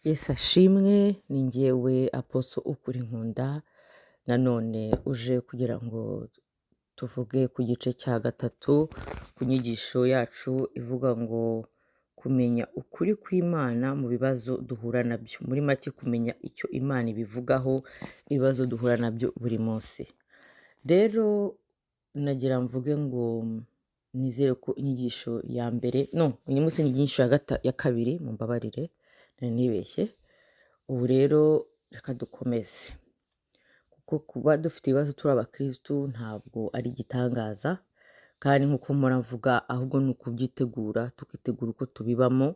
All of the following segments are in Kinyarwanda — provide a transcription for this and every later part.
Yesu ashimwe, ni njyewe Apostle Ukuri Nkunda, nanone uje kugira ngo tuvuge ku gice cya gatatu ku nyigisho yacu ivuga ngo kumenya ukuri kw'Imana mu bibazo duhura nabyo. Muri make, kumenya icyo Imana ibivugaho, ibibazo duhura nabyo buri munsi. Rero nagira mvuge ngo nizere ko inyigisho ya mbere, no, uyu munsi ni inyigisho ya kabiri, mumbabarire nari nibeshye. Ubu rero reka dukomeze, kuko kuba dufite ibibazo turi abakirisitu ntabwo ari igitangaza, kandi nk'uko mpora mvuga, ahubwo ni ukubyitegura, tukitegura uko tubibamo,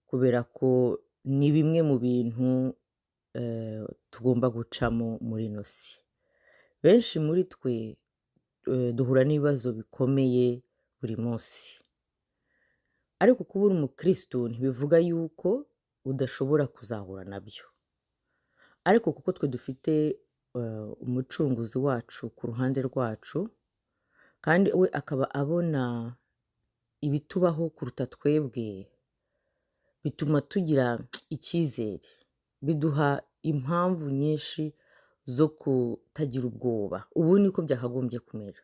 kubera ko ni bimwe mu bintu tugomba gucamo muri ino si. Benshi muri twe duhura n'ibibazo bikomeye buri munsi, ariko kuba uri umukirisitu ntibivuga yuko udashobora kuzahura nabyo. Ariko kuko twe dufite umucunguzi wacu ku ruhande rwacu, kandi we akaba abona ibitubaho kuruta twebwe, bituma tugira icyizere, biduha impamvu nyinshi zo kutagira ubwoba. Ubu niko byakagombye kumera.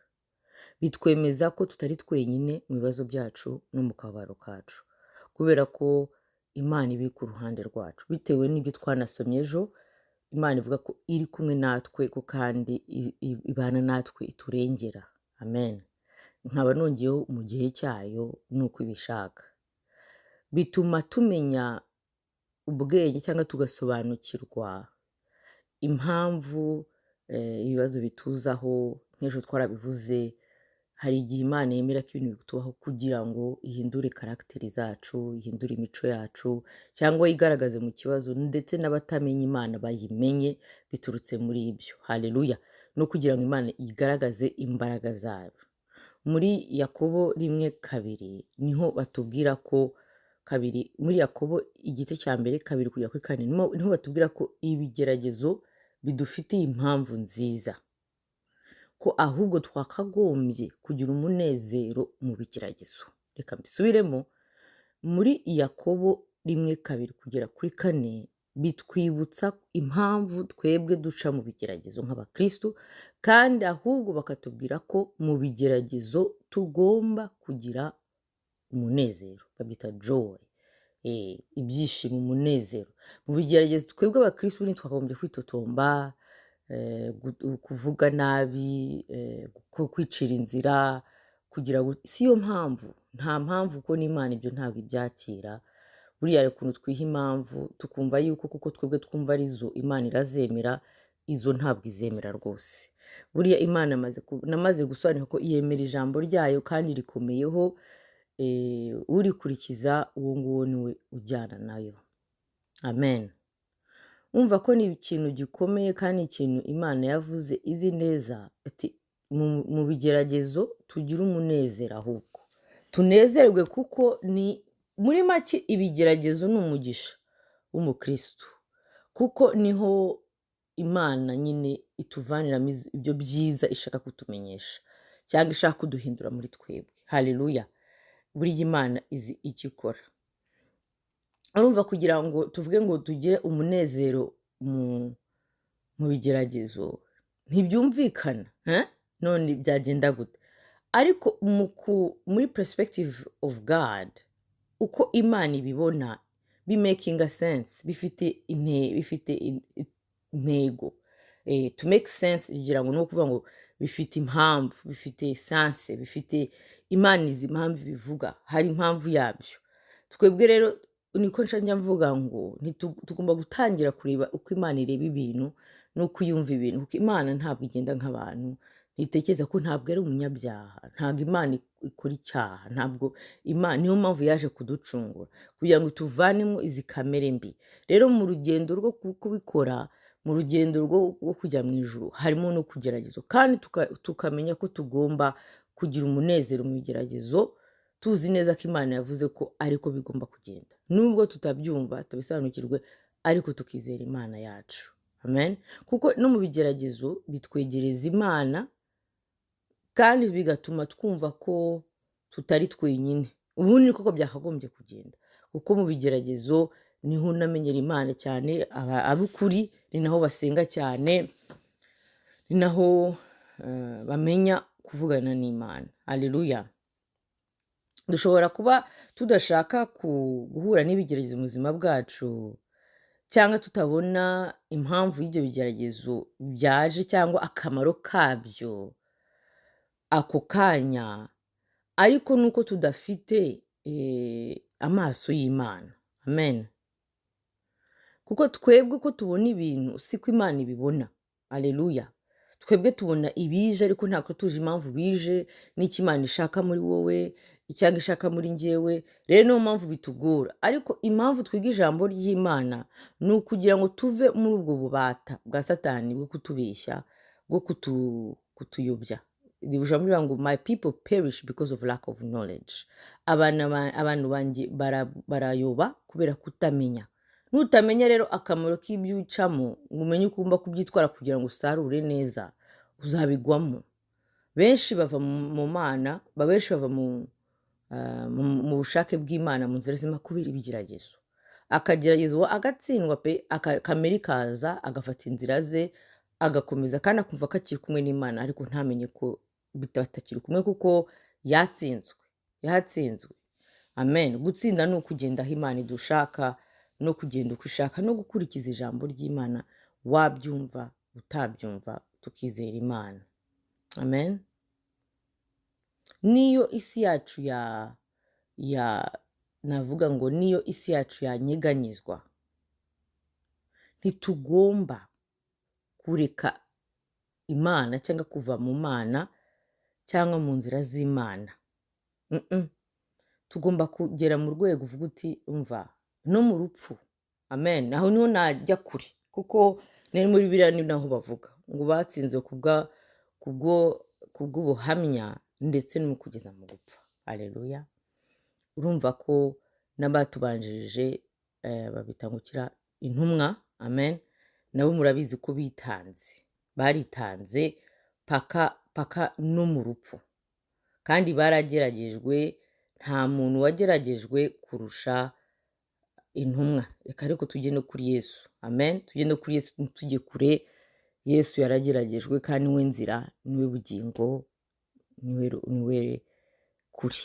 Bitwemeza ko tutari twenyine mu bibazo byacu no mu kababaro kacu, kubera ko Imana iba iri ku ruhande rwacu. Bitewe n'ibyo twanasomye ejo, Imana ivuga ko iri kumwe natwe, ko kandi ibana natwe, iturengera. Amen. Nkaba nongeyeho mu gihe cyayo n'uko ibishaka. Bituma tumenya ubwenge cyangwa tugasobanukirwa impamvu ibibazo bituzaho. Nk'ejo twarabivuze, hari igihe Imana yemera ko ibintu bitubaho kugira ngo ihindure caractère zacu, ihindure imico yacu, cyangwa yigaragaze mu kibazo, ndetse n'abatamenya Imana bayimenye biturutse muri ibyo. Haleluya! No kugira ngo Imana igaragaze imbaraga zayo. Muri Yakobo 1:2 niho batubwira ko, kabiri, muri Yakobo igice cya mbere, 2 kugera kuri 4, niho batubwira ko ibigeragezo bidufitiye impamvu nziza, ko ahubwo twakagombye kugira umunezero mu bigeragezo. Reka mbisubiremo: muri Yakobo 1:2 kugera kuri 4 bitwibutsa impamvu twebwe duca mu bigeragezo nk'abakristu, kandi ahubwo bakatubwira ko mu bigeragezo tugomba kugira umunezero, babyita joy, ibyishimo, umunezero mu bigeragezo. Twebwe abakristu ntitwakagombye kwitotomba, kuvuga nabi, kwicira inzira, kugira ngo si yo mpamvu, nta mpamvu, kuko n'Imana ibyo ntabwo ibyakira. Buriya hari ukuntu twiha impamvu, tukumva yuko kuko twebwe twumva arizo Imana irazemera, izo ntabwo izemera rwose. Buriya Imana namaze gusobanura ko yemera ijambo ryayo kandi rikomeyeho, urikurikiza uwo nguwo niwe ujyana nayo. Amen. Umva ko ni ikintu gikomeye kandi ikintu Imana yavuze izi neza, ati mu bigeragezo tugire umunezero, ahubwo tunezerwe, kuko ni muri make ibigeragezo ni umugisha w'umukristu, kuko niho Imana nyine ituvaniramo ibyo byiza ishaka kutumenyesha cyangwa ishaka kuduhindura muri twebwe. Haleluya! Buriya Imana izi icyo ikora. Urumva, kugira ngo tuvuge ngo tugire umunezero mu bigeragezo ntibyumvikana, eh? None byagenda gute? Ariko muri perspective of God, uko Imana ibibona, bimakinga sense, bifite intego. To make sense kugira ngo ni ukuvuga ngo bifite impamvu, bifite sense, bifite, Imana izi impamvu ibivuga, hari impamvu yabyo. Twebwe rero niko njya mvuga ngo tugomba gutangira kureba uko Imana ireba ibintu n'uko yumva ibintu, kuko Imana ntabwo igenda nk'abantu, ntitekereza ko, ntabwo ari umunyabyaha, ntabwo Imana ikora icyaha, ntabwo Imana. Niyo mpamvu yaje kuducungura kugira ngo tuvanemo izi kamere mbi. Rero mu rugendo rwo kubikora, mu rugendo rwo kujya mu ijuru, harimo no kugeragezwa, kandi tukamenya ko tugomba kugira umunezero mu bigeragezo, tuzi neza ko Imana yavuze ko ariko bigomba kugenda, nubwo tutabyumva tubisobanukirwe, ariko tukizera Imana yacu. Amen. Kuko no mu bigeragezo bitwegereza Imana kandi bigatuma twumva ko tutari twenyine. Ubundi koko byakagombye kugenda, kuko mu bigeragezo Niho namenyera Imana cyane. Ab'ukuri ni naho basenga cyane, ni naho bamenya kuvugana n'Imana. Haleluya! Dushobora kuba tudashaka guhura n'ibigeragezo mu buzima bwacu, cyangwa tutabona impamvu y'ibyo bigeragezo byaje cyangwa akamaro kabyo ako kanya, ariko nuko tudafite amaso y'Imana. Amen. Kuko twebwe uko tubona ibintu siko Imana ibibona. Aleluya! Twebwe tubona ibije, ariko ntabwo tuzi impamvu bije n'icyo Imana ishaka muri wowe cyangwa ishaka muri njyewe. Rero niyo mpamvu bitugora. Ariko impamvu twiga ijambo ry'Imana ni ukugira ngo tuve muri ubwo bubata bwa Satani bwo kutubeshya, bwo kutuyobya. Ijambo rivuga ngo "My people perish because of lack of knowledge." Abantu banjye barayoba kubera kutamenya. Nutamenya rero akamaro k'ibyo ucamo, ngo umenye uko ugomba kubyitwara kugira ngo usarure neza, uzabigwamo. Benshi bava mu Mana, benshi bava mu bushake bw'Imana, mu nzira z'Imana, kubera ibigeragezo. Akageragezwa agatsindwa pe, kamere ikaza, agafata inzira ze, agakomeza kandi akumva ko akiri kumwe n'Imana, ariko ntamenye ko batakiri kumwe kuko yatsinzwe, yatsinzwe. Amen. Gutsinda ni ukugenda aho Imana idushaka, no kugenda uko ishaka, no gukurikiza ijambo ry'Imana, wabyumva utabyumva, tukizera Imana. Amen. Niyo isi yacu ya navuga ngo niyo isi yacu yanyeganyizwa, ntitugomba kureka Imana cyangwa kuva mu Mana cyangwa mu nzira z'Imana. Tugomba kugera mu rwego uvuga uti: "Umva, no mu rupfu." Amen. Aho niho najya kure, kuko ni muri Bibiliya, ni naho bavuga ngo batsinzwe kubw'ubuhamya ndetse no mu kugeza mu gupfa. Aleluya! Urumva ko n'abatubanjirije, babita ngo kira intumwa, amen, nabo murabizi ko bitanze, baritanze paka paka no mu rupfu, kandi barageragejwe. Nta muntu wageragejwe kurusha intumwa. Reka ariko tujye no kuri Yesu. Amen. Tujye no kuri Yesu, ntitujye kure. Yesu yarageragejwe, kandi niwe nzira, niwe bugingo, niwe kuri.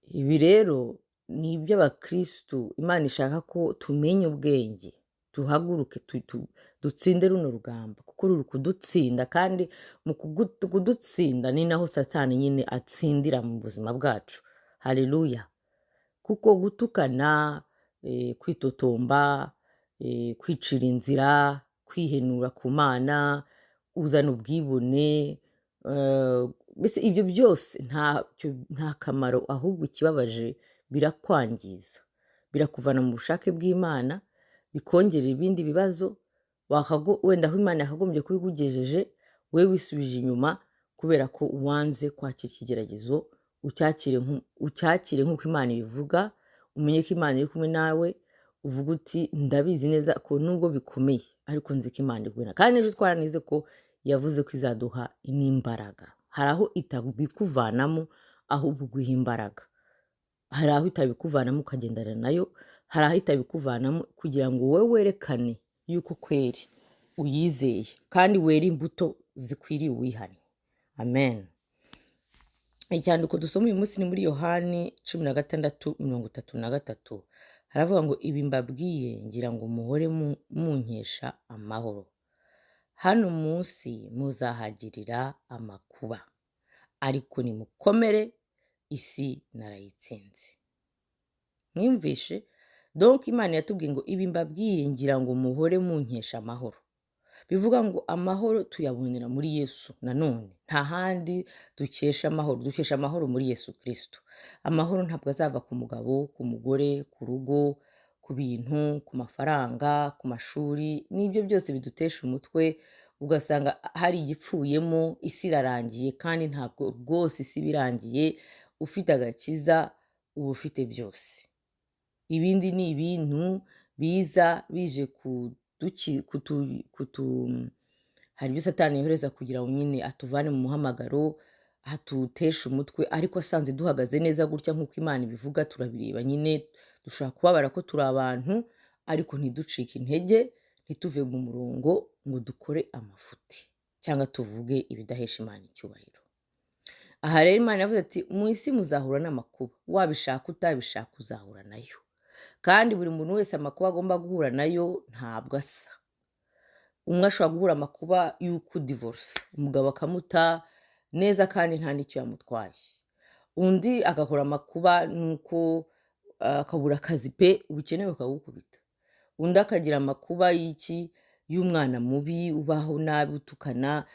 Ibi rero ni iby'abakirisitu. Imana ishaka ko tumenya ubwenge, duhaguruke, dutsinde runo rugamba, kuko ruri kudutsinda. Kandi mu kudutsinda ni naho Satani nyine atsindira mu buzima bwacu. Haleluya! Kuko gutukana, kwitotomba, kwicira inzira, kwihenura ku Mana, uzana ubwibone, mbese ibyo byose nta kamaro. Ahubwo ikibabaje, birakwangiza, birakuvana mu bushake bw'Imana, bikongerera ibindi bibazo. Wenda aho Imana yakagombye kuba ikugejeje, wowe wisubije inyuma kubera ko wanze kwakira ikigeragezo. Ucyakire nk'uko Imana ibivuga, umenye ko Imana iri kumwe nawe, uvuga uti: "Ndabizi neza ko nubwo bikomeye, ariko nzi ko Imana iri kumwe nawe." Kandi ejo twaranize ko yavuze ko izaduha n'imbaraga. Hari aho itabikuvanamo, ahubwo iguha imbaraga. Hari aho itabikuvanamo ukagendana nayo. Hari aho itabikuvanamo kugira ngo wowe werekane yuko kweri uyizeye, kandi wera imbuto zikwiriye uwihannye. Amen. Icyandiko dusoma uyu munsi ni muri Yohani 16:33. Haravuga ngo: "Ibi mbabwiye ngira ngo muhore munkesha amahoro. Hano munsi muzahagirira amakuba, ariko nimukomere, isi narayitsinze." Mwumvishe? Donc Imana yatubwiye ngo: "Ibi mbabwiye ngira ngo muhore munkesha amahoro." Bivuga ngo amahoro tuyabonera muri Yesu. Nanone nta handi dukesha amahoro, dukesha amahoro muri Yesu Kirisito. Amahoro ntabwo azava ku mugabo, ku mugore, ku rugo, ku bintu, ku mafaranga, ku mashuri, n'ibyo byose bidutesha umutwe, ugasanga hari igipfuyemo, isi irarangiye. Kandi ntabwo rwose isi iba irangiye. Ufite agakiza uba ufite byose. Ibindi ni ibintu biza bije kutu hari ibyo Satani yohereza kugira ngo nyine atuvane mu muhamagaro, atuteshe umutwe. Ariko asanze duhagaze neza gutya nk'uko Imana ibivuga, turabireba nyine. Dushobora kubabara ko turi abantu, ariko ntiducike intege, ntituve mu murongo ngo dukore amafuti cyangwa tuvuge ibidahesha Imana icyubahiro. Aha rero Imana yavuze ati mu isi muzahura n'amakuba, wabishaka utabishaka uzahura nayo. Kandi buri muntu wese amakuba agomba guhura nayo ntabwo asa. Umwe ashobora guhura amakuba y'uko divorce, umugabo akamuta neza kandi nta n'icyo yamutwaye. Undi agahura amakuba n'uko akabura akazi pe, ubukene bukagukubita. Undi akagira amakuba y'iki? Y'umwana mubi ubaho nabi, utukana,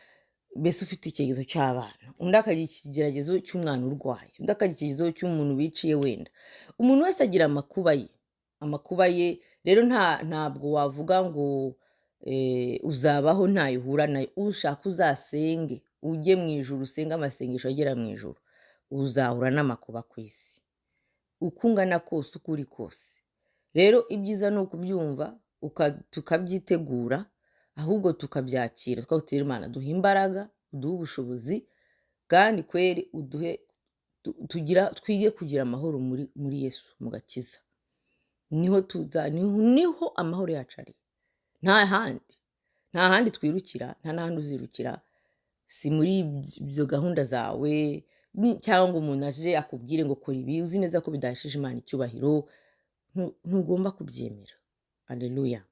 mbese ufite icyerekezo cy'abana. Undi akagira ikigeragezo cy'umwana urwaye, undi akagira ikigeragezo cy'umuntu wiciye wenda. Umuntu wese agira amakuba ye. Amakuba ye rero ntabwo wavuga ngo uzabaho ntayo uhura nayo. Ushaka uzasenge, ujye mu ijuru usenge amasengesho agera mu ijuru, uzahura n'amakuba ku isi, uko ungana kose, uko uri kose. Rero ibyiza ni ukubyumva, tukabyitegura, ahubwo tukabyakira, twabutera Imana duhe imbaraga, uduhe ubushobozi, kandi kweri uduhe tugira twige kugira amahoro muri Yesu mu gakiza. Niho tuza, niho amahoro yacu ari, nta handi, nta handi twirukira, nta n'ahandi uzirukira. Si muri ibyo gahunda zawe cyangwa ngo umuntu aje akubwire ngo kora ibi, uzi neza ko bidahesheje Imana icyubahiro, ntugomba kubyemera. Aleluya.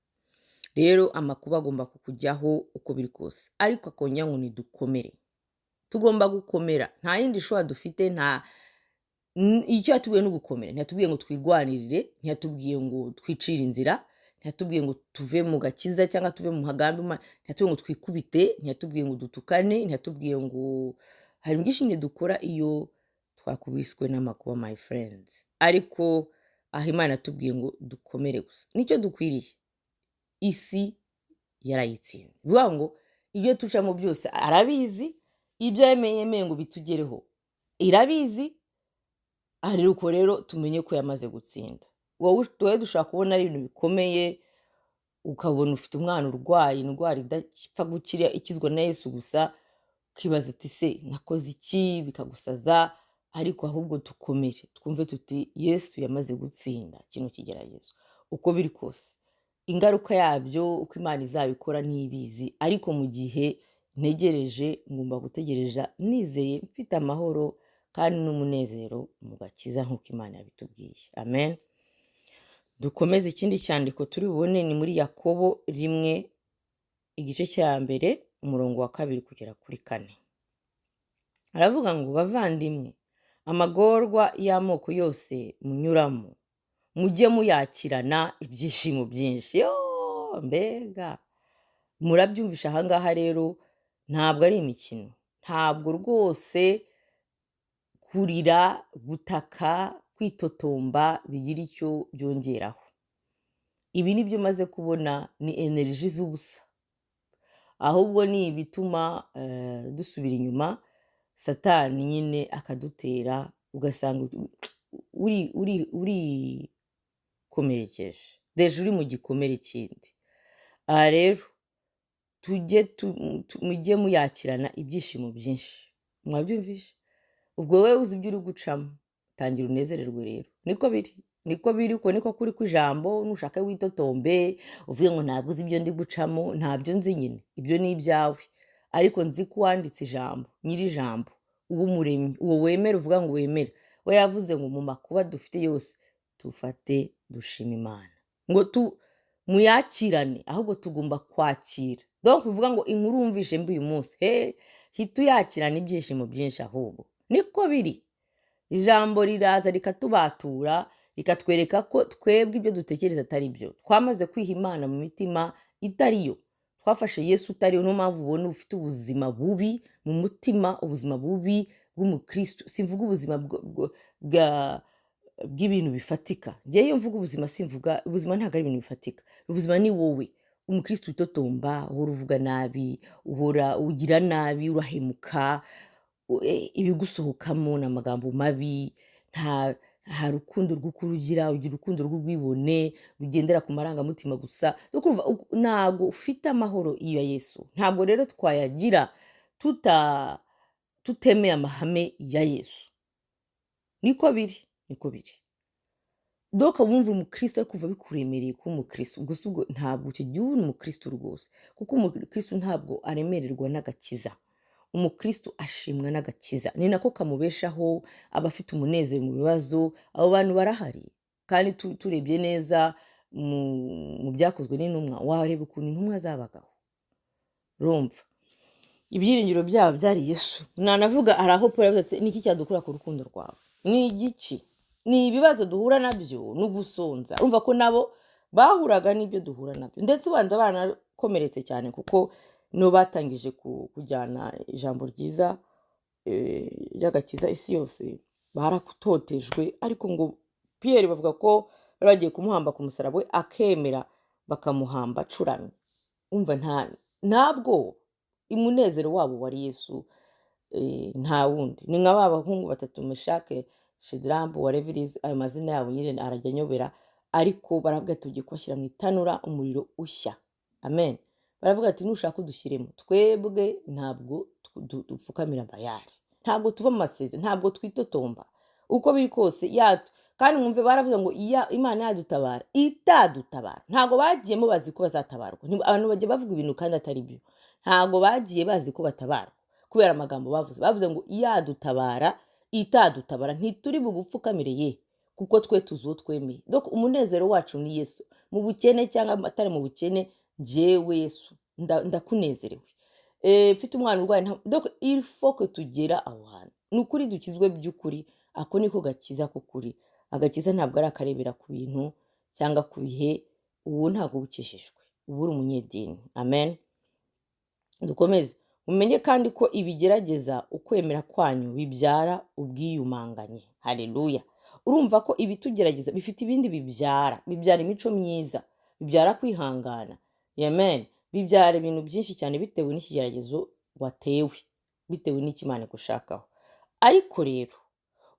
Rero amakuba agomba kukujyaho uko biri kose, ariko akongera ngo nidukomere. Tugomba gukomera, nta yindi shobora dufite, nta icyo yatubwiye ni ugukomera. Ntiyatubwiye ngo twirwanirire, ntiyatubwiye ngo twicire inzira, ntiyatubwiye ngo tuve mu gakiza cyangwa tuve mu mugambi, ntiyatubwiye ngo twikubite, ntiyatubwiye ngo dutukane, ntiyatubwiye ngo hari byinshi nyine dukora iyo twakubiswe n'amakuba, my friends. Ariko aho Imana yatubwiye ngo dukomere gusa, nicyo dukwiriye. Isi yarayitsinze, bivuga ngo ibyo tucamo byose arabizi, ibyo yemeye ngo bitugereho irabizi. Ariko rero tumenye ko yamaze gutsinda. Wowe dushobora kubona ari ibintu bikomeye, ukabona ufite umwana urwaye indwara idapfa gukira, ikizwa na Yesu gusa, ukibaza uti se nakoze iki, bikagusaza. Ariko ahubwo dukomere, twumve tuti Yesu yamaze gutsinda kino kigeragezo. Uko biri kose, ingaruka yabyo uko Imana izabikora ntibizi, ariko mu gihe ntegereje ngomba gutegereza nizeye, mfite amahoro kandi n'umunezero mu gakiza nk'uko Imana yabitubwiye. Amen. Dukomeze. Ikindi cyandiko turi bubone ni muri Yakobo 1, igice cya 1, umurongo wa 2 kugera kuri 4. Aravuga ngo bavandimwe, amagorwa y'amoko yose munyuramo mujye muyakirana ibyishimo byinshi. Yo, mbega murabyumvisha ahangaha. Rero ntabwo ari imikino, ntabwo rwose kurira, gutaka, kwitotomba bigira icyo byongeraho. Ibi ni byo maze kubona ni energy z'ubusa, ahubwo ni ibituma dusubira inyuma, Satani nyine akadutera, ugasanga uri uri urikomerekeje, déjà uri mu gikomere kindi. Aha rero tujye mujye muyakirana ibyishimo byinshi. Mwabyumvishe? Ubwo wowe uzi ibyo uri gucamo, tangira unezererwe. Rero niko biri, niko biri, uko niko kuri kw'ijambo. Nushaka witotombe, uvuge ngo ntabwo uzi ibyo ndi gucamo, ntabyo nzi nyine, ibyo ni ibyawe. Ariko nzi ko uwanditse ijambo, nyiri ijambo, uw'umuremyi, uwo wemera, uvuga ngo wemera, we yavuze ngo mu makuba dufite yose tufate dushima Imana, ngo tu muyakirane, ahubwo tugomba kwakira. Donc bivuga ngo inkuru wumvishe mbi uyu munsi, he hita uyakirana ibyishimo byinshi. Ahubwo niko biri. Ijambo riraza rikatubatura, rikatwereka ko twebwe ibyo dutekereza atari byo. Twamaze kwiha Imana mu mitima itari yo, twafashe Yesu utari yo. Niyo mpamvu ubona ufite ubuzima bubi mu mutima, ubuzima bubi bw'umukristo. Simvuga ubuzima bw'ibintu bifatika. Ngewe iyo mvuga ubuzima, simvuga ubuzima, ntabwo ari ibintu bifatika. Ubuzima ni wowe umukristo witotomba, uhora uvuga nabi, uhora ugira nabi, urahemuka, ibigusohokamo ni amagambo mabi, nta rukundo rw'ukuri ugira, ugira urukundo rw'ubwibone rugendera ku marangamutima gusa. Urumva, ntabwo ufite amahoro ya Yesu. Ntabwo rero twayagira tutemeye amahame ya Yesu. Niko biri, niko biri. Donc wumva umukristo ariko kumva bikuremereye kuba umukristo gusa, ubwo ntabwo icyo gihe uba uri umukristo rwose, kuko umukristo ntabwo aremererwa n'agakiza. Umukristo ashimwa n'agakiza, ni nako kamubeshaho, aba afite umunezero mu bibazo. Abo bantu barahari, kandi turebye neza mu Byakozwe n'Intumwa, wareba ukuntu intumwa zabagaho. Urumva ibyiringiro byabo byari Yesu. Nanavuga, hari aho Paul yavuze ati: "Niki cyadukura ku rukundo rwawe?" Ni igiki? Ni ibibazo duhura nabyo no gusonza. Urumva ko nabo bahuraga n'ibyo duhura nabyo, ndetse ubanza baranakomeretse cyane, kuko nibo batangije kujyana ijambo ryiza ry'agakiza isi yose. Barakutotejwe, ariko ngo Pierre bavuga ko bari bagiye kumuhamba ku musaraba, we akemera bakamuhamba acuramye. Umva, ntabwo umunezero wabo wari Yesu, nta wundi. Ni nka ba bahungu batatu, Meshake, Shidirambu wa Revirizi, ayo mazina yabo nyine arajya anyobera, ariko baravuga ati: "Tugiye kubashyira mu itanura umuriro ushya." Amen. Baravuga ati: "Nushaka udushyiremo, twebwe ntabwo dupfukamira Bayari, ntabwo tuva mu masezerano, ntabwo twitotomba uko biri kose." Kandi mwumve, baravuze ngo iya Imana yadutabara, itadutabara. Ntabwo bagiyemo bazi ko bazatabarwa. Abantu bajya bavuga ibintu kandi atari byo. Ntabwo bagiye bazi ko batabarwa kubera amagambo bavuze. Bavuze ngo yadutabara, itadutabara, ntituri bugupfukamire ye, kuko twe tuzi uwo twemeye. Donc umunezero wacu ni Yesu, mu bukene cyangwa atari mu bukene. Njyewe Yesu ndakunezerewe. Mfite umwana urwaye, donc il faut que tugera aho hantu. Ni ukuri dukizwe by'ukuri, ako niko gakiza k'ukuri. Agakiza ntabwo ari akarebera ku bintu cyangwa ku bihe. Ubu ntabwo uba ukijijwe, uba uri umunyedini. Amen. Dukomeze. Mumenye kandi ko ibigerageza ukwemera kwanyu bibyara ubwiyumanganye. Haleluya! Urumva ko ibitugerageza bifite ibindi bibyara. Bibyara imico myiza, bibyara kwihangana. Amen. Bibyara ibintu byinshi cyane bitewe n'ikigeragezo watewe, bitewe n'icyo Imana igushakaho. Ariko rero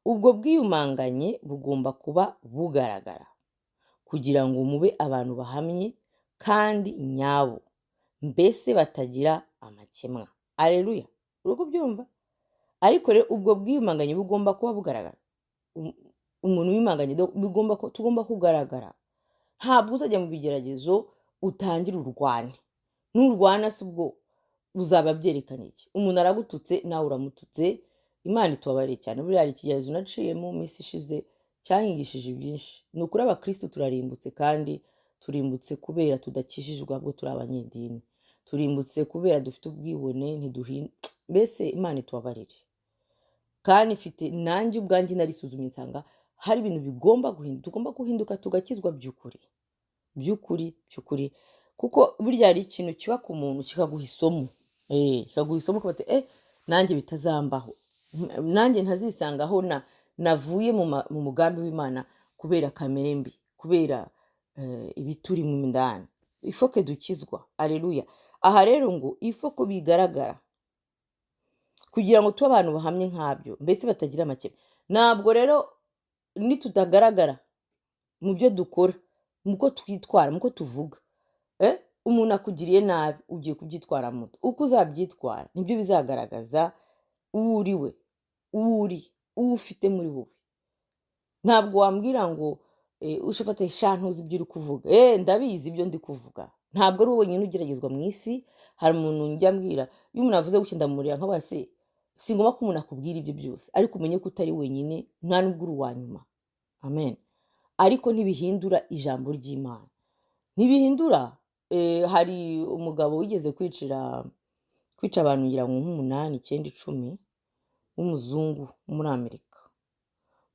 ubwo bwiyumanganye bugomba kuba bugaragara kugira ngo mube abantu bahamye kandi nyabo, mbese batagira amakemwa. Aleluya! Uri kubyumva? Ariko rero ubwo bwiyumanganye bugomba kuba bugaragara. Umuntu wiyumanganye, bigomba ko tugomba kugaragara. Ntabwo uzajya mu bigeragezo utangire urwane. Nurwana se ubwo uzaba byerekana iki? Umuntu aragututse, nawe uramututse. Imana itubabariye cyane. Buriya hari ikigeragezo naciyemo mu minsi ishize cyanyigishije byinshi. Ni ukuri, abakristo turarimbutse, kandi turimbutse kubera tudakijijwe, ahubwo turi abanyedini. Turimbutse kubera dufite ubwibone, ntiduhin mbese Imana itubabarire. Kandi mfite nanjye ubwanjye narisuzumye, nsanga hari ibintu bigomba guhinduka. Tugomba guhinduka, tugakizwa by'ukuri, by'ukuri, by'ukuri, kuko burya hari ikintu kiba ku muntu kikaguha isomo, kikaguha isomo, ukavuga ati: "Nanjye bitazambaho, nanjye ntazisangaho na navuye mu mugambi w'Imana kubera kamere mbi, kubera ibiturimo indani." Il faut que dukizwa. Aleluya! Aha rero ngo il faut ko bigaragara kugira ngo tube abantu bahamye nkabyo, mbese batagira amakemwa. Ntabwo rero nitutagaragara mu byo dukora, mu ko twitwara, mu ko tuvuga, umuntu akugiriye nabi, ugiye kubyitwaramo ute? Uko uzabyitwara nibyo bizagaragaza uwo uri we, uwo uri, uwo ufite muri wowe. Ntabwo wambwira ngo ushobora sha ntuzi ibyo uri kuvuga. Ndabizi ibyo ndi kuvuga. Ntabwo ari wowe wenyine ugeragezwa mu isi. Hari umuntu njya mbwira, iyo umuntu avuze gutya ndamureba nkabaza se: si ngombwa ko umuntu akubwira ibyo byose, ariko umenye ko utari wenyine, nta nubwo uri uwa nyuma. Amen. Ariko ntibihindura ijambo ry'Imana, ntibihindura. Hari umugabo wigeze kwica abantu, ngira ngo nk'umunani, icyenda, 10, w'umuzungu wo muri Amerika.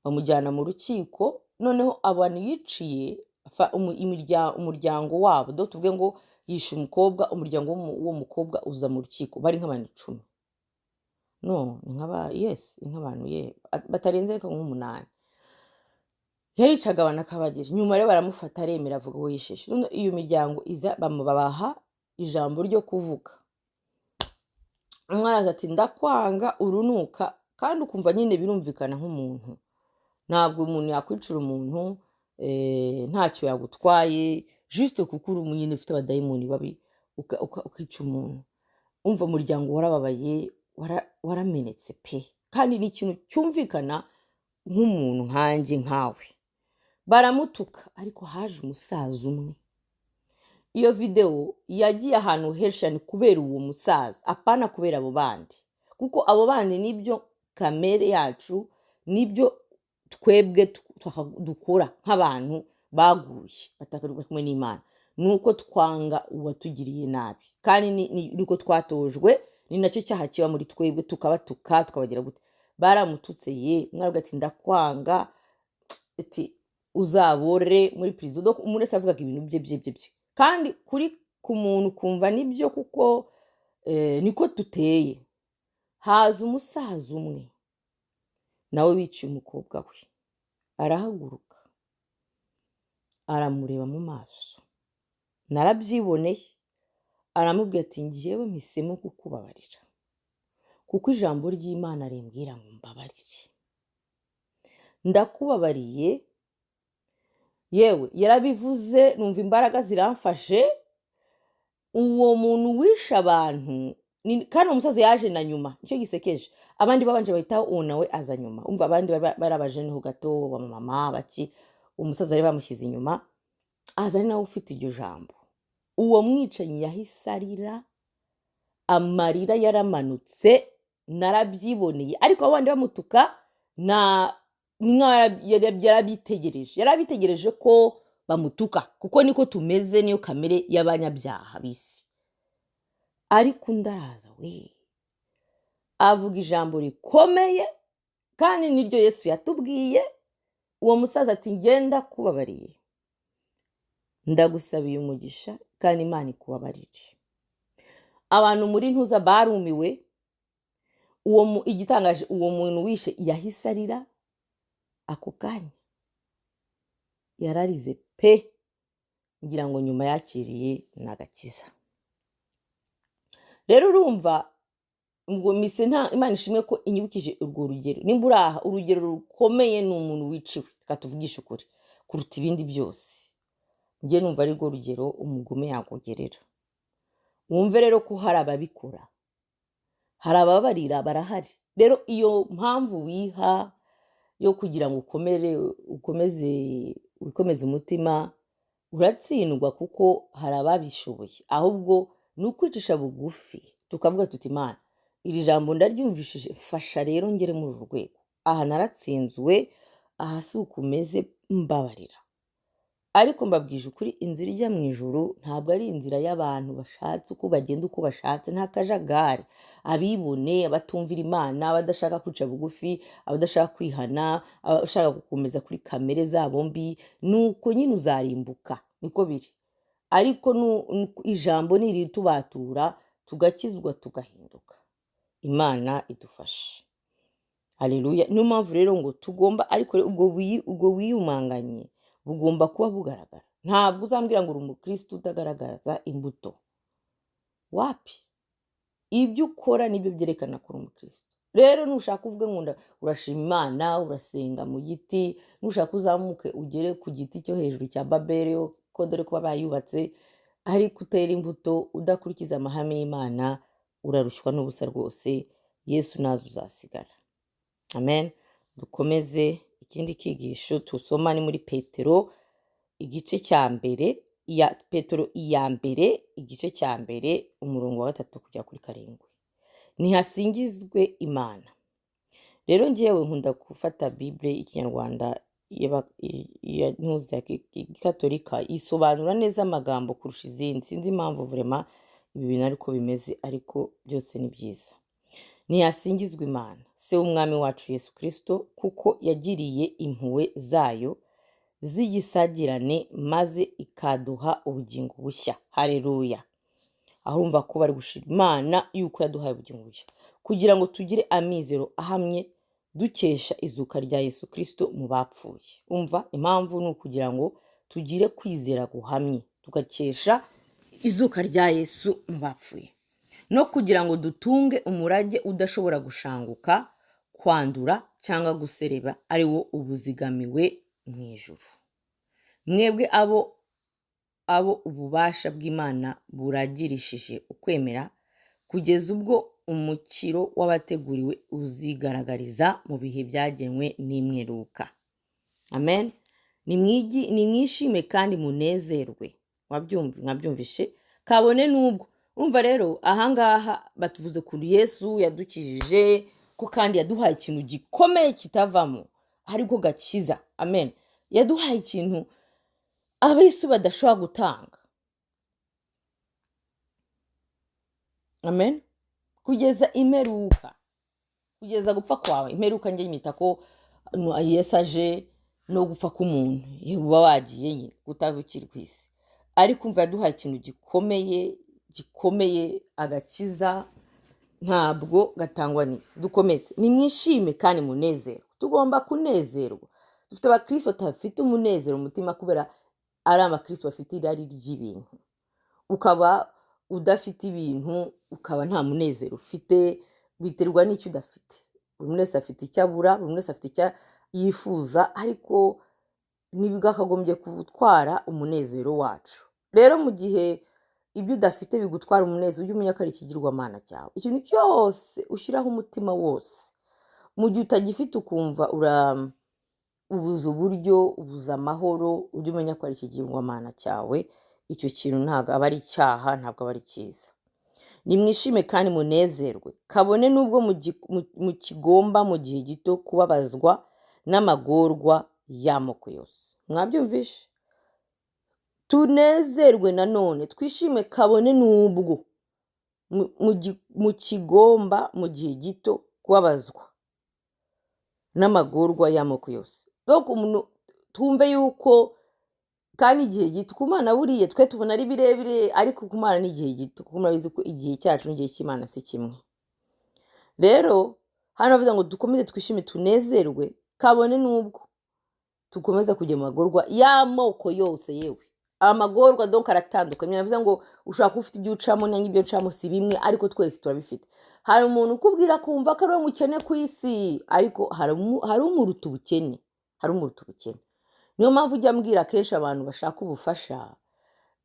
Bamujyana mu rukiko. Noneho abantu yiciye, umuryango wabo, do tuvuge ngo yishe umukobwa, umuryango w'uwo mukobwa uza mu rukiko bari nk'abantu 10, no ni nk'aba, yes, ni nk'abantu ye batarenze reka nk'umunani. Yaricaga abantu akabagira. Nyuma rero baramufata, aremera, avuga uwo yishishe. None iyo miryango iza, babaha ijambo ryo kuvuga. Umwe araza ati: "Ndakwanga urunuka." Kandi ukumva nyine birumvikana nk'umuntu, ntabwo umuntu yakwicira umuntu ntacyo yagutwaye, juste kuko uri nyine ufite abadayimoni babi, ukica umuntu. Umva, umuryango warababaye, waramenetse pe. Kandi ni ikintu cyumvikana nk'umuntu nkanjye nkawe. Baramutuka, ariko haje umusaza umwe. Iyo videwo yagiye ahantu henshi cyane kubera uwo musaza, apana kubera abo bandi, kuko abo bandi nibyo kamere yacu, nibyo twebwe dukora nk'abantu baguye batari kumwe n'Imana, ni uko twanga uwatugiriye nabi, kandi niko twatojwe, ni nacyo cyaha kiba muri twebwe, tukabatuka, tukabagira gute. Baramututse ye, umwe ati ndakwanga, ati uzabore muri prison. Donc umuntu wese avugaga ibintu bye bye bye bye, kandi kuri ku muntu kumva nibyo, kuko niko duteye. Haza umusaza umwe nawe wiciye umukobwa we, arahaguruka aramureba mu maso, narabyiboneye, aramubwira ati njyewe mpisemo kukubabarira kuko ijambo ry'Imana rimbwira ngo mbabarire, ndakubabariye. Yewe yarabivuze, numva imbaraga ziramfashe. Uwo muntu wishe abantu kandi uwo musaza yaje na nyuma, nicyo gisekeje. Abandi babanje bahitaho, uwo nawe aza nyuma. Umva, abandi bari abajeneho gato, abamama baki, umusaza bari bamushyize inyuma, aza ari nawe ufite iryo jambo. Uwo mwicanyi yahise arira, amarira yaramanutse, narabyiboneye. Ariko abo bandi bamutuka na ni nkaho yarabitegereje ko bamutuka, kuko niko tumeze, niyo kamere y'abanyabyaha b'isi. Ariko undi araza we avuga ijambo rikomeye, kandi niryo Yesu yatubwiye. Uwo musaza ati ngenda kubabariye, ndagusabiye umugisha kandi Imana ikubabarire. Abantu muri ntuza barumiwe. Igitangaje, uwo muntu wishe yahise arira ako kanya, yararize pe, ngira ngo nyuma yakiriye n'agakiza. Rero urumva ngo mise nta Imana ishimwe ko inyibukije urwo rugero. Nimba uri aha, urugero rukomeye ni umuntu wiciwe, reka tuvugishe ukuri, kuruta ibindi byose. Njye numva ari rwo rugero umugome yakugerera. Wumve rero ko hari ababikora, hari ababarira, barahari. Rero iyo mpamvu wiha yo kugira ngo ukomere, ukomeze, wikomeze umutima, uratsindwa, kuko hari ababishoboye. Ahubwo ni ukwicisha bugufi, tukavuga tuti Imana, iri jambo ndaryumvishije, mfasha rero ngere muri uru rwego. Aha naratsinzwe, aha si uko umeze, mbabarira. Ariko mbabwije ukuri, inzira ijya mu ijuru ntabwo ari inzira y'abantu bashatse uko bagenda uko bashatse, nta kajagari, abibone, abatumvira Imana, abadashaka kwica bugufi, abadashaka kwihana, abashaka gukomeza kuri kamere zabo mbi, nuko nyine uzarimbuka, niko biri. Ariko ijambo niritubatura tugakizwa, tugahinduka, Imana idufashe. Haleluya. Niyo mpamvu rero ngo tugomba, ariko rero ubwo wiyumanganye bugomba kuba bugaragara. Ntabwo uzambwira ngo uri umukristo utagaragaza imbuto. Wapi, ibyo ukora nibyo byerekana ko uri umukristo. Rero nushaka uvuge ngo urashima Imana, urasenga mu giti, nushaka uzamuke ugere ku giti cyo hejuru cya Babeli, ko dore ko bayubatse, ariko utera imbuto udakurikiza amahame y'Imana, urarushywa n'ubusa rwose. Yesu naza uzasigara. Amen. Dukomeze ikindi kigisho tusoma ni muri Petero igice cya mbere, iya Petero iya mbere igice cya mbere, umurongo wa 3 kujya kuri 7. Nihasingizwe Imana. Rero njyewe nkunda gufata Bible y'Ikinyarwanda ya ntuzi ya Katolika, isobanura neza amagambo kurusha izindi. Sinzi impamvu vraiment ibi bintu ariko bimeze, ariko byose ni byiza. Ntiyasingizwe Imana, se w'Umwami wacu Yesu Kristo, kuko yagiriye impuhwe zayo z'igisagirane maze ikaduha ubugingo bushya. Haleluya. Aho urumva ko bari gushima Imana yuko yaduhaye ubugingo bushya, kugira ngo tugire amizero ahamye dukesha izuka rya Yesu Kristo mu bapfuye. Umva, impamvu ni ukugira ngo tugire kwizera guhamye tugakesha izuka rya Yesu mu bapfuye, no kugira ngo dutunge umurage udashobora gushanguka, kwandura cyangwa gusereba, ari wo ubuzigamiwe mu ijuru. Mwebwe abo ububasha bw'Imana buragirishije ukwemera, kugeza ubwo umukiro w'abateguriwe uzigaragariza mu bihe byagenwe n'imperuka. Amen. Nimwishime kandi munezerwe. Mwabyumvishe kabone n'ubwo. Urumva rero ahangaha batuvuze ukuntu Yesu yadukijije, ko kandi yaduhaye ikintu gikomeye kitavamo, ariko gakiza. Amen. Yaduhaye ikintu ab'isi badashobora gutanga. Amen. Kugeza imperuka, kugeza gupfa kwawe. Imperuka njye nyita ko Yesu aje no gupfa k'umuntu, uba wagiye nyine utabukiri ku isi. Ariko umva yaduhaye ikintu gikomeye, gikomeye, agakiza ntabwo gatangwa n'isi. Dukomeze, nimwishime kandi munezerwe. Tugomba kunezerwa. Dufite abakristo batafite umunezero mu mutima kubera ari abakristo bafite irari ry'ibintu. Ukaba udafite ibintu, ukaba nta munezero ufite, biterwa n'icyo udafite. Buri wese afite icyo abura, buri wese afite icyo yifuza, ariko ntibwakagombye gutwara umunezero wacu. Rero mu gihe ibyo udafite bigutwara umunezero, ujye umenya ko ari ikigirwamana cyawe. Ikintu cyose ushyiraho umutima wose, mu gihe utagifite ukumva ubuze uburyo, ubuze amahoro, ujye umenya ko ari ikigirwamana cyawe. Icyo kintu ntabwo aba ari icyaha, ntabwo aba ari cyiza. Nimwishime kandi munezerwe, kabone n'ubwo mukigomba mu gihe gito kubabazwa n'amagorwa y'amoko yose. Mwabyumvishe? Tunezerwe nanone, twishime kabone n'ubwo mukigomba mu gihe gito kubabazwa n'amagorwa y'amoko yose. Donc umuntu twumve yuko kandi igihe gito ku Mana buriya twe tubona ari birebire, ariko ku Mana ni igihe gito, kuko murabizi ko igihe cyacu n'igihe cy'Imana si kimwe. Rero hano bavuze ngo dukomeze twishime tunezerwe kabone n'ubwo tukomeza kujya mu magorwa y'amoko yose. Yewe amagorwa donc aratandukanye. Bivuze ngo ushobora kuba ufite ibyo ucamo nanjye ibyo ncamo si bimwe, ariko twese turabifite. Hari umuntu ukubwira kumva ko ari we mukene ku isi, ariko hari umuruta ubukene, hari umuruta ubukene. Niyo mpamvu ujya mbwira kenshi abantu bashaka ubufasha,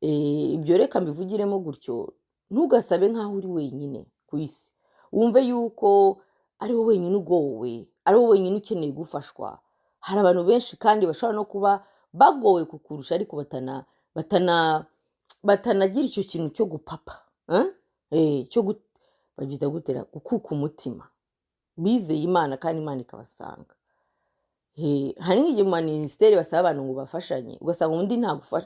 ibyo reka mbivugiremo gutyo, ntugasabe nk'aho uri wenyine ku isi, wumve yuko ari wowe wenyine ugowe, ari wowe wenyine ukeneye gufashwa. Hari abantu benshi kandi bashobora no kuba bagowe kukurusha, ariko batanagira icyo kintu cyo gupapa, cyo babyita gutera gukuka umutima. Bizeye Imana kandi Imana ikabasanga. Hari nk'igihe mu minisiteri basaba abantu ngo bafashanye, ugasanga undi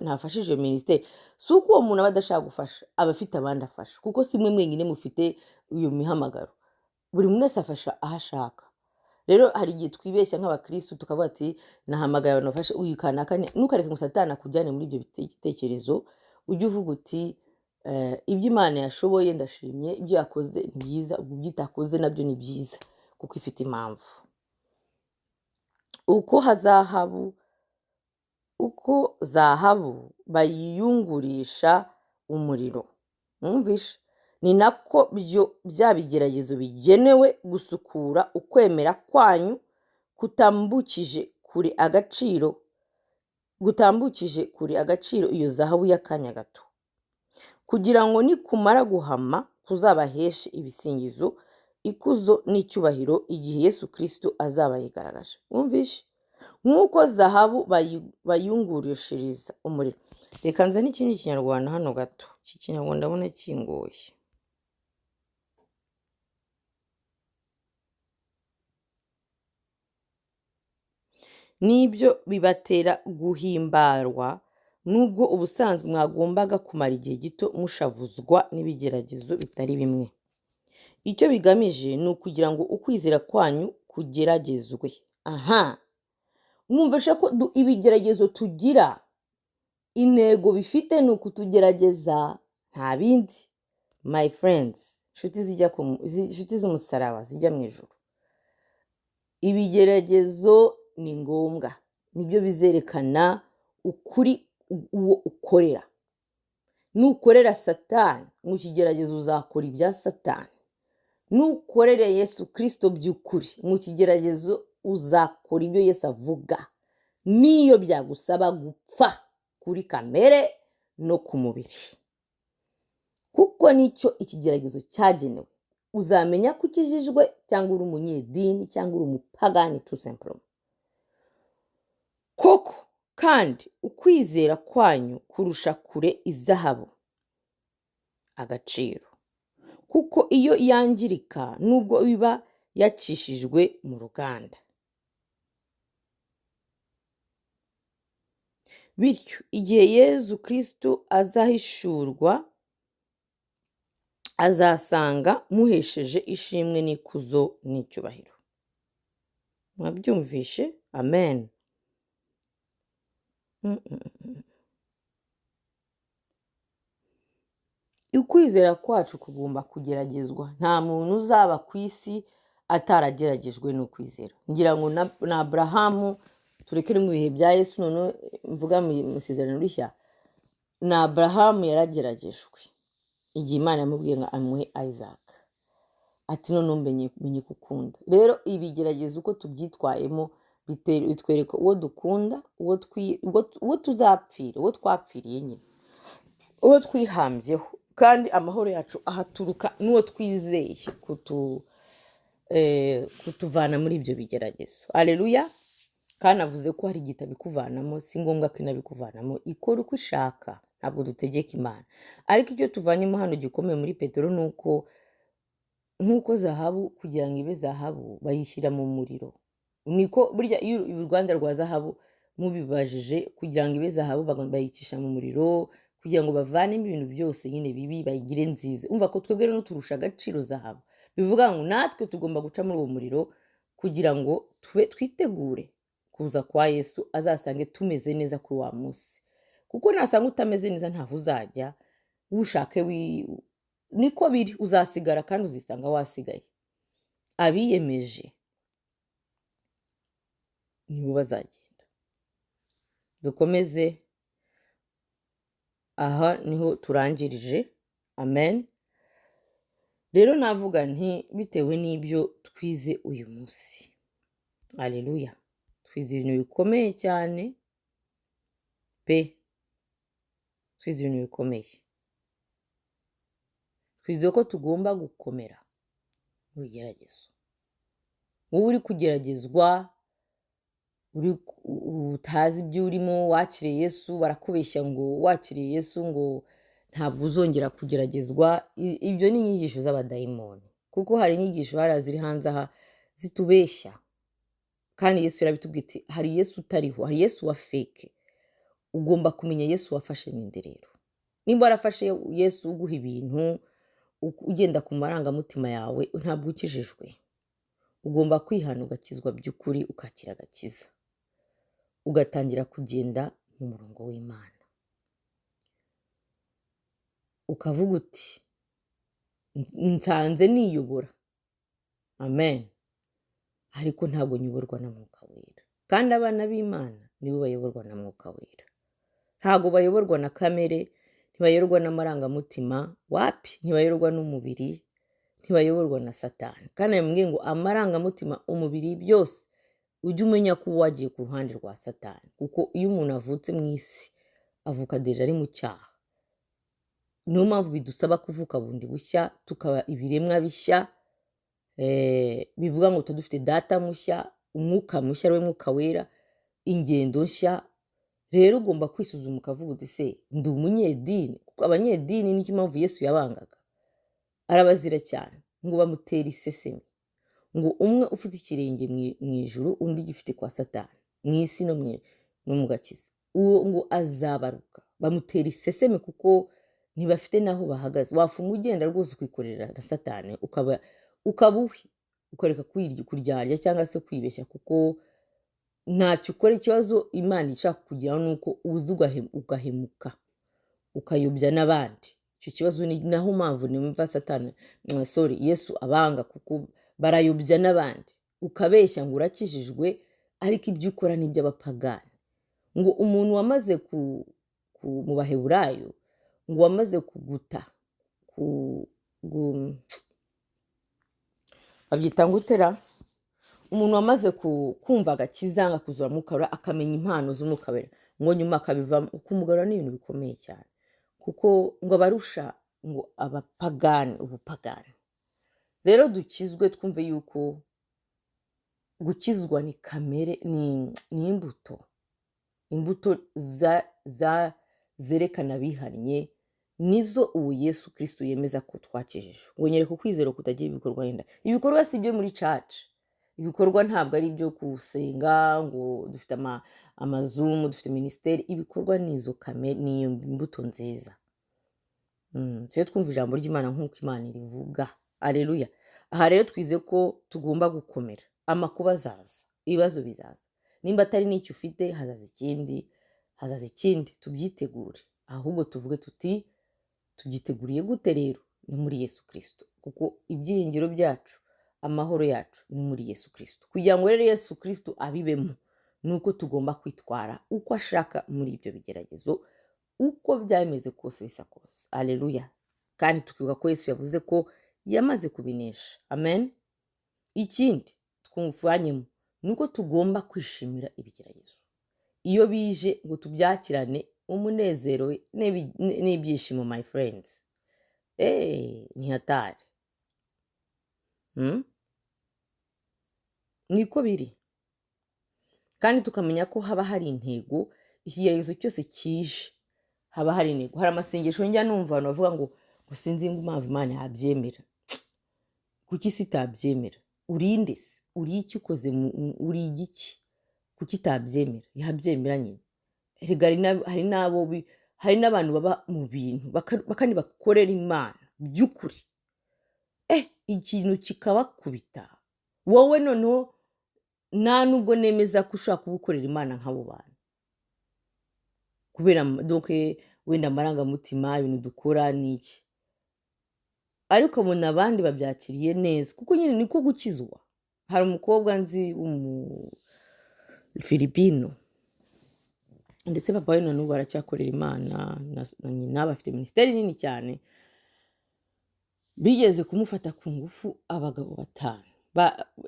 ntafashije iyo minisiteri. Si uko uwo muntu aba adashaka gufasha, aba afite abandi afasha, kuko si mwe mwenyine mufite iyo mihamagaro. Buri muntu wese afasha aho ashaka. Rero hari igihe twibeshya nk'abakristo tukavuga ati nahamagaye abantu bafashe uyu kanaka, ntukareke ngo Satani akujyane muri ibyo bitekerezo. Ujye uvuga uti ibyo Imana yashoboye ndashimye, ibyo yakoze ni byiza, ubwo ibyo itakoze nabyo ni byiza, kuko ifite impamvu. Uko zahabu bayiyungurisha umuriro, mwumvishe, ni nako byo bya bigeragezo bigenewe gusukura ukwemera kwanyu kutambukije kure agaciro, gutambukije kure agaciro iyo zahabu y'akanya gato, kugira ngo nikumara guhama kuzabaheshe ibisingizo, ikuzo n'icyubahiro igihe Yesu Kristo azaba yigaragaje. Mwumvishe, nk'uko zahabu bayungurishiriza umuriro. Reka nze n'ikindi kinyarwanda hano gato, iki kinyarwanda ndabona kingoye. Nibyo bibatera guhimbarwa, nubwo ubusanzwe mwagombaga kumara igihe gito mushavuzwa n'ibigeragezo bitari bimwe. Icyo bigamije ni ukugira ngo ukwizera kwanyu kugeragezwe. Aha mwumvishe ko ibigeragezo tugira intego bifite ni ukutugerageza, nta bindi. My friends, inshuti z'umusaraba zijya mu ijuru, ibigeragezo ni ngombwa, nibyo bizerekana ukuri uwo ukorera. Nukorera Satani mu kigeragezo uzakora ibya Satani, nukorera Yesu Kristo by'ukuri mu kigeragezo uzakora ibyo Yesu avuga, niyo byagusaba gupfa kuri kamere no ku mubiri, kuko nicyo ikigeragezo cyagenewe. Uzamenya ko ukijijwe cyangwa uri umunyedini cyangwa uri umupagani tout simplement. Koko Kandi ukwizera kwanyu kurusha kure izahabu agaciro, kuko iyo yangirika nubwo biba yacishijwe mu ruganda. Bityo igihe Yezu Kristo azahishurwa, azasanga muhesheje ishimwe n'ikuzo n'icyubahiro. Mwabyumvishe? Amen. Ukwizera kwacu kugomba kugeragezwa. Nta muntu uzaba ku isi atarageragejwe n'ukwizera. Ngira ngo na Aburahamu, tureke no mu bihe bya Yesu, none mvuga mu isezerano rishya, na Aburahamu yarageragejwe igihe Imana yamubwiye ngo amuhe Isaac, ati none menye gukunda. Rero ibigeragezo uko tubyitwayemo bitwereka uwo dukunda, uwo tuzapfira, uwo twapfiriye nyine, uwo twihambyeho, kandi amahoro yacu ahaturuka n'uwo twizeye kutuvana muri ibyo bigeragezo. Aleluya. Kandi avuze ko hari igitabo ikuvanamo, si ngombwa ko inabikuvanamo, ikora uko ishaka, ntabwo dutegeka Imana. Ariko icyo tuvanyemo hano gikomeye muri Petero ni uko nk'uko zahabu kugira ngo ibe zahabu bayishyira mu muriro, niko burya iyo uruganda rwa zahabu mubibajije kugira ngo ibe zahabu bayicisha mu muriro kugira ngo bavanemo ibintu byose nyine bibi bayigire nziza. Umva ko twebwe rero turusha agaciro zahabu, bivuga ngo natwe tugomba guca muri uwo muriro kugira ngo tube twitegure kuza kwa Yesu, azasange tumeze neza kuri wa munsi. Kuko nasanga utameze neza ntaho uzajya, ushake niko biri, uzasigara kandi uzisanga wasigaye. Abiyemeje nibo bazagenda. Dukomeze, aha niho turangirije. Amen. Rero navuga nti bitewe n'ibyo twize uyu munsi, aleluya, twize ibintu bikomeye cyane pe, twize ibintu bikomeye. Twize ko tugomba gukomera mu bigeragezo. Wowe uri kugeragezwa, uri utazi ibyo urimo, wakiriye Yesu, barakubeshya ngo wakiriye Yesu ngo ntabwo uzongera kugeragezwa. Ibyo ni inyigisho z'abadayimoni, kuko hari inyigisho hariya ziri hanze aha zitubeshya. Kandi Yesu yarabitubwiye ati hari Yesu utariho, hari Yesu wa fake. Ugomba kumenya Yesu wafashe ninde rero. Nimba warafashe Yesu uguha ibintu, ugenda ku marangamutima yawe, ntabwo ukijijwe. Ugomba kwihana ugakizwa by'ukuri, ukakira agakiza, ugatangira kugenda mu murongo w'Imana. Ukavuga uti nsanze niyobora, amen, ariko ntabwo nyoborwa na Mwuka Wera. Kandi abana b'Imana nibo bayoborwa na Mwuka Wera, ntabwo bayoborwa na kamere, ntibayoborwa n'amarangamutima, wapi, ntibayoborwa n'umubiri, ntibayoborwa na Satani. Kandi yambwiye ngo amarangamutima, umubiri, byose ujye umenya ko wagiye ku ruhande rwa Satani, kuko iyo umuntu avutse mu isi avuka deja ari mu cyaha. Niyo mpamvu bidusaba kuvuka bundi bushya, tukaba ibiremwa bishya, bivuga ngo tuba dufite data mushya, umwuka mushya ariwe Mwuka Wera, ingendo nshya. Rero ugomba kwisuzuma ukavuga uti se ndi umunyedini? Kuko abanyedini nicyo mpamvu Yesu yabangaga, arabazira cyane, ngo bamutera isesemi, ngo umwe ufite ikirenge mu ijuru, undi ugifite kwa Satani mu isi no mu gakiza, uwo ngo azabaruka. Bamutera isesemi kuko ntibafite n'aho bahagaze. Wafunga ugenda rwose ukikorera na Satani, ukaba uwe, ukareka kuryarya cyangwa se kwibeshya, kuko ntacyo ukora. Ikibazo Imana ishaka kugiraho ni uko uza ugahemuka, ukayobya n'abandi. Icyo kibazo ni naho mpamvu nimva Satani, sorry, Yesu abanga, kuko barayobya n'abandi. Ukabeshya ngo urakijijwe, ariko ibyo ukora ni iby'abapagani. Ngo umuntu wamaze mu Baheburayo, ngo wamaze kuguta, babyita ngo utera, umuntu wamaze kumva agakiza, akuzura Mwuka Wera, akamenya impano z'Umwuka Wera, ngo nyuma akabivamo. Kumugarura ni ibintu bikomeye cyane, kuko ngo abarusha ngo abapagani ubupagani. Rero dukizwe twumve yuko gukizwa ni kamere, ni imbuto. Imbuto zerekana abihannye nizo uwo Yesu Kristo yemeza ko twakijijwe. Ngo nyereka ukwizera kutagira ibikorwa. Yenda ibikorwa si ibyo muri church, ibikorwa ntabwo ari ibyo gusenga ngo dufite amaZoom, dufite minisiteri. Ibikorwa ni izo kame, ni iyo mbuto nziza. Tujye twumva ijambo ry'Imana nk'uko Imana irivuga. Aleluya! Aha rero twize ko tugomba gukomera. Amakuba azaza, ibibazo bizaza, nimba atari n'icyo ufite hazaza ikindi, hazaza ikindi. Tubyitegure, ahubwo tuvuge tuti: "Tubyiteguriye gute?" Rero ni muri Yesu Kirisito, kuko ibyiringiro byacu, amahoro yacu ni muri Yesu Kirisito. Kugira ngo rero Yesu Kirisito abibemo, ni uko tugomba kwitwara uko ashaka muri ibyo bigeragezo, uko byameze kose, bisa kose. Aleluya! Kandi tukibuka ko Yesu yavuze ko yamaze kubinesha. Amen. Ikindi twumvanyemo ni uko tugomba kwishimira ibigeragezo iyo bije, ngo tubyakirane umunezero n'ibyishimo. My friends, ni hatari. Niko biri. Kandi tukamenya ko haba hari intego. Ikigeragezo cyose kije haba hari intego. Hari amasengesho njya numva abantu bavuga ngo sinzi ngo impamvu Imana yabyemera. Kuki isi itabyemera? Urinde se? Uri iki? Ukoze uri igiki? Kuki itabyemera? Yabyemera nyine. Erega hari n'abantu baba mu bintu kandi bakorera Imana by'ukuri, ikintu kikabakubita. Wowe noneho nta nubwo nemeza ko ushobora kuba ukorera Imana nk'abo bantu, kubera donc wenda amarangamutima, ibintu dukora ni iki, ariko abona abandi babyakiriye neza, kuko nyine niko gukizwa. Hari umukobwa nzi w'umufilipino, ndetse papa we na n'ubu aracyakorera Imana na nyina, bafite minisiteri nini cyane. Bigeze kumufata ku ngufu abagabo batanu.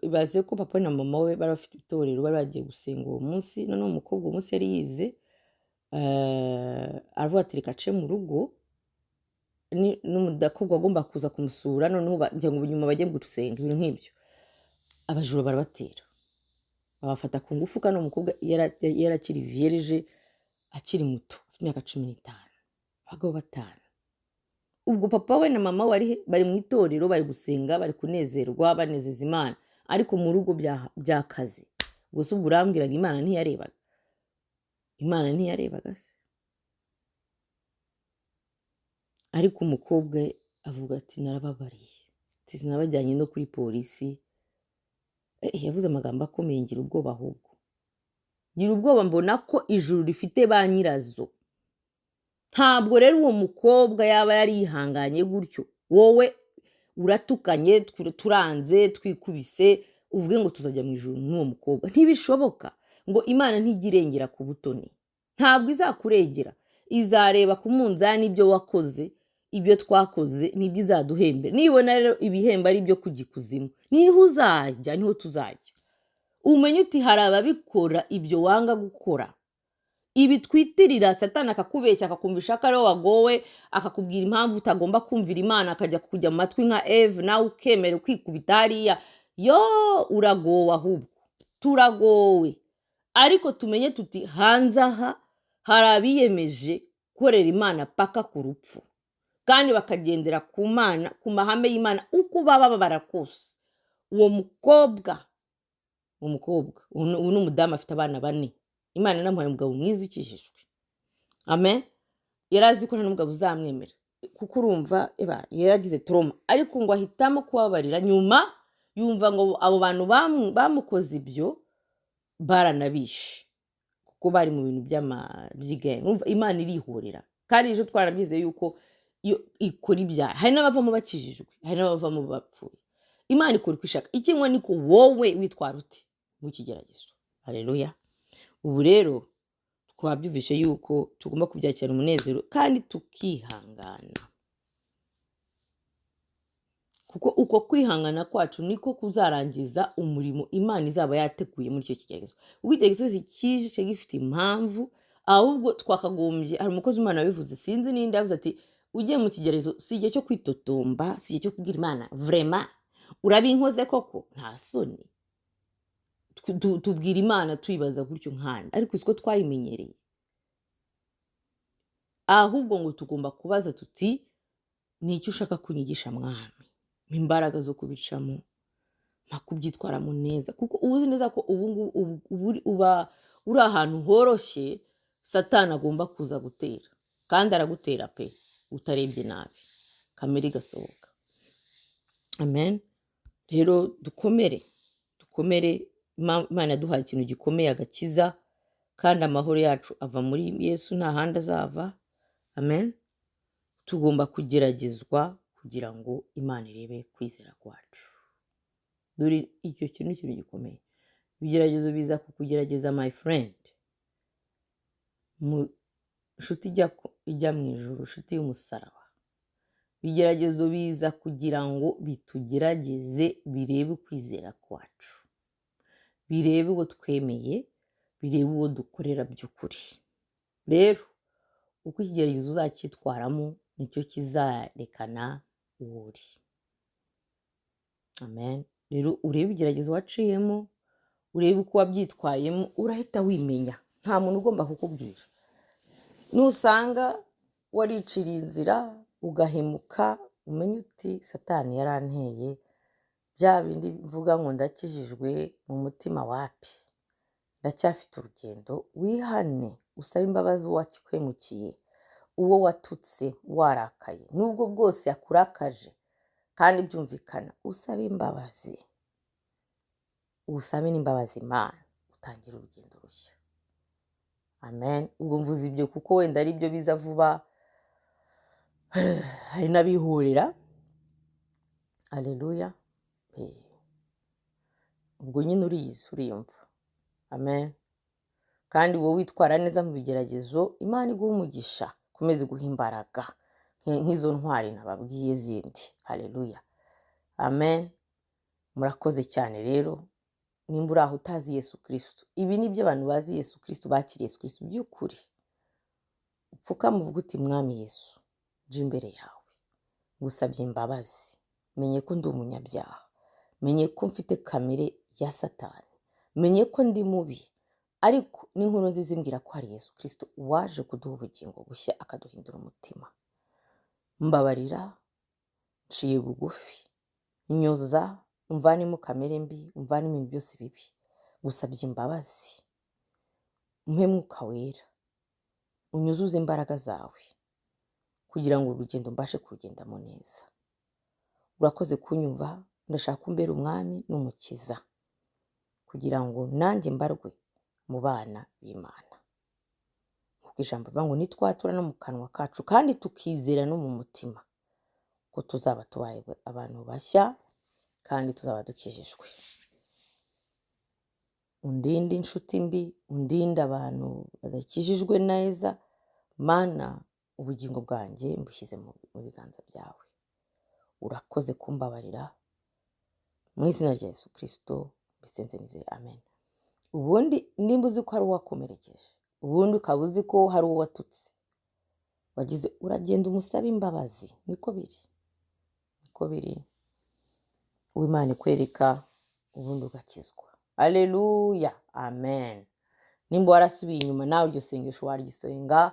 Ibaze ko papa we na mama we bari bafite itorero, bari bagiye gusenga uwo munsi. Noneho umukobwa uwo munsi yari yize, aravuga ati: "Reka ace mu rugo." N'umudakobwa agomba kuza kumusura, noneho ngira ngo nyuma bajye gusenga, ibintu nk'ibyo. Abajura barabatera, babafata ku ngufu, kandi uwo mukobwa yari akiri vierge, akiri muto, afite imyaka 15. Abagabo batanu. Ubwo papa we na mama we bari mu itorero, bari gusenga, bari kunezerwa, banezeza Imana, ariko mu rugo by'akazi. Ubwo se ubwo urambwiraga Imana ntiyarebaga? Imana ntiyarebaga se? Ariko umukobwa avuga ati: "Narababariye." Ati: "Sinabajyanye no kuri polisi." Yavuze amagambo akomeye, ngira ubwoba. Ahubwo ngira ubwoba, mbona ko ijuru rifite ba nyirazo. Ntabwo rero uwo mukobwa yaba yari yihanganye gutyo. Wowe uratukanye, turanze, twikubise, uvuge ngo tuzajya mu ijuru n'uwo mukobwa? Ntibishoboka. Ngo Imana ntijya irengera ku butoni, ntabwo izakurengera. Izareba ku munzani ibyo wakoze, ibyo twakoze, nibyo izaduhembera. Nibona rero ibihembo ari ibyo kujya ikuzimu, niho uzajya, niho tuzajya. Umenye uti hari ababikora ibyo wanga gukora, ibi twitirira Satani, akakubeshya, akakumvisha ko ariwe wagowe, akakubwira impamvu utagomba kumvira Imana, akajya kujya mu matwi nka Eve, nawe ukemera ukikubita hariya. Yo uragowe, ahubwo turagowe. Ariko tumenye tuti hanze aha hari abiyemeje gukorera Imana paka ku rupfu, kandi bakagendera ku Mana, ku mahame y'Imana, uko baba babara kose. Uwo mukobwa, ubu ni umudamu, afite abana bane. Imana inamuhaye umugabo mwiza ukijijwe. Amen. Yari azi ko nta n'umugabo uzamwemera, kuko urumva eba yaragize trauma, ariko ngo ahitamo kubabarira. Nyuma yumva ngo abo bantu bamukoze ibyo baranabishe, kuko bari mu bintu by'igenge. Urumva Imana irihorera, kandi ejo twarabyize yuko iyo ikora ibyaha, hari n'abavamo bakijijwe, hari n'abavamo bapfuye. Imana ikora uko ishaka. Ikinywa niko wowe witwara ute mu kigeragezo? Haleluya! Ubu rero twabyumvishe yuko tugomba kubyakira umunezero kandi tukihangana, kuko uko kwihangana kwacu niko kuzarangiza umurimo Imana izaba yateguye muri icyo kigeragezo. Ubwo ikigeragezo cyose kije kiba gifite impamvu. Ahubwo twakagombye, hari umukozi w'Imana wabivuze, sinzi n'indi, yavuze ati: "Ugiye mu kigeragezo si igihe cyo kwitotomba, si igihe cyo kubwira Imana: 'Vraiment, urabinkoze koko, nta soni.'" Tubwira Imana tuyibaza gutyo nkana, ariko siko twayimenyereye. Ahubwo ngo tugomba kubaza tuti: "Ni icyo ushaka kunyigisha, Mwami? Mpa imbaraga zo kubicamo, mpa kubyitwaramo neza," kuko uba uzi neza ko ubu ngubu uba uri ahantu horoshye Satani agomba kuza gutera, kandi aragutera pe, utarebye nabi kamere igasohoka. Amen. Rero dukomere, dukomere. Imana yaduhaye ikintu gikomeye, agakiza, kandi amahoro yacu ava muri Yesu, nta handi azava. Amen. Tugomba kugeragezwa kugira ngo Imana irebe kwizera kwacu. Dore icyo kintu ni ikintu gikomeye. Ibigeragezo biza kukugerageza, my friend, mu nshuti ijya mu ijuru, inshuti y'umusaraba. Ibigeragezo biza kugira ngo bitugerageze, birebe ukwizera kwacu, birebe uwo twemeye, birebe uwo dukorera by'ukuri. Rero uko ikigeragezo uzacyitwaramo nicyo kizarekana uwo uri. Amen. Rero urebe ibigeragezo waciyemo, urebe uko wabyitwayemo, urahita wimenya. Nta muntu ugomba kukubwira. Nusanga wariciriye inzira, ugahemuka, umenye uti: "Satani yaranteye. Bya bindi mvuga ngo ndakijijwe, mu mutima wapi, ndacyafite urugendo." Wihane, usabe imbabazi uwo wakwemukiye, uwo watutse warakaye, nubwo bwose yakurakaje kandi byumvikana. Usabe imbabazi, usabe n'imbabazi Imana, utangire urugendo rushya. Amen. Ubwo mvuze ibyo kuko wenda ari byo biza vuba. Hari n'abihorera. Aleluya. Ubwo nyine uriyizi, uriyumva. Amen. Kandi wowe witwara neza mu bigeragezo, Imana iguha umugisha, ikomeze iguha imbaraga nk'izo ntwari nababwiye zindi. Haleluya, amen. Murakoze cyane. Rero nimba uri aho utazi Yesu Kirisito, ibi ni byo abantu bazi Yesu Kirisito, bakiriye Yesu Kirisito by'ukuri. Upfukame uvuge uti: "Mwami Yesu, nje imbere yawe, ngusabye imbabazi. Menye ko ndi umunyabyaha, menye ko mfite kamere ya Satani, menye ko ndi mubi, ariko n'inkuru nziza imbwira ko hari Yesu Kirisito waje kuduha ubugingo bushya, akaduhindura umutima. Mbabarira, nciye bugufi, nyoza, umvanemo kamere mbi, umvanemo ibintu byose bibi. Ngusabye imbabazi, umpe Mwuka Wera, unyuzuze imbaraga zawe kugira ngo urugendo mbashe kurugendamo neza. Urakoze kunyumva. Ndashaka umbera umwami n'umukiza kugira ngo nanjye mbarwe mu bana b'Imana, kuko ijambo rivuga ngo nitwatura no mu kanwa kacu kandi tukizera no mu mutima ko tuzaba tubaye abantu bashya kandi tuzaba dukijijwe. Undinde inshuti mbi, undinde abantu badakijijwe neza. Mana, ubugingo bwanjye mbushyize mu biganza byawe. Urakoze kumbabarira. Mu izina rya Yesu Kirisito mbisenze nizeye, amen." Ubundi nimba uzi ko hari uwakomerekeje, ubundi ukaba uzi ko hari uwo watutse, wagize, uragenda umusaba imbabazi. Niko biri, niko biri. Uwimana ikwereka, ubundi ugakizwa. Aleluya, amen. Nimba warasubiye inyuma, nawe iryo sengesho waryisenga.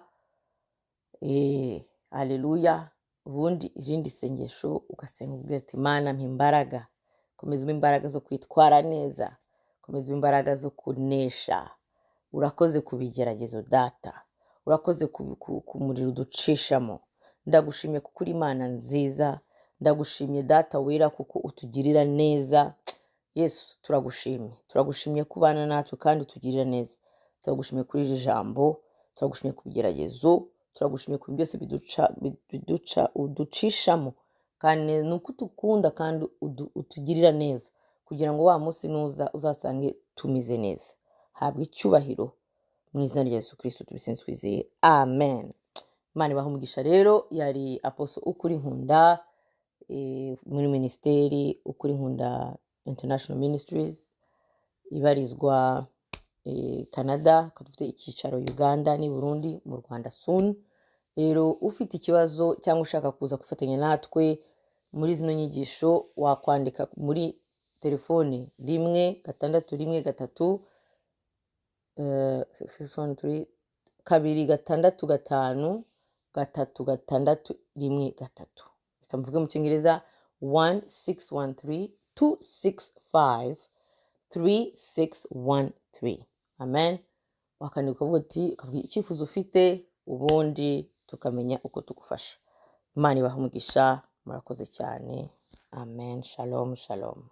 Aleluya. Ubundi irindi sengesho ugasenga ubwira ati: "Imana, mpa imbaraga, komeza umpe imbaraga zo kwitwara neza, komeza umpe imbaraga zo kunesha. Urakoze ku bigeragezo, Data. Urakoze ku muriro uducishamo. Ndagushimye kuko uri Imana nziza. Ndagushimye, Data wera, kuko utugirira neza. Yesu, turagushimye, turagushimye kubana natwe kandi utugirira neza. Turagushimye kuri iri jambo, turagushimye ku bigeragezo, turagushimye ku byose biduca uducishamo, kandi ni uko utukunda kandi utugirira neza kugira ngo wa munsi nuza uzasange tumeze neza. Habwa icyubahiro. Mu izina rya Yesu Kirisito tubisenze twizeye, amen." Imana ibaha umugisha. Rero yari Apostle Ukuri Nkunda, muri minisiteri Ukuri Nkunda International Ministries ibarizwa Canada, tukaba dufite icyicaro Uganda n'i Burundi, mu Rwanda soon. Rero ufite ikibazo cyangwa ushaka kuza kwifatanya natwe muri zino nyigisho, wakwandika muri Telefone 1 6 1 3, 613 2 6 5 3 6 1 3. Reka mvuge mu Cyongereza: 1 613 265 3613. Amen. Wakandika ukavuga uti, ukavuga icyifuzo ufite, ubundi tukamenya uko tugufasha. Imana ibaha umugisha, murakoze cyane. Amen. Shalom, shalom.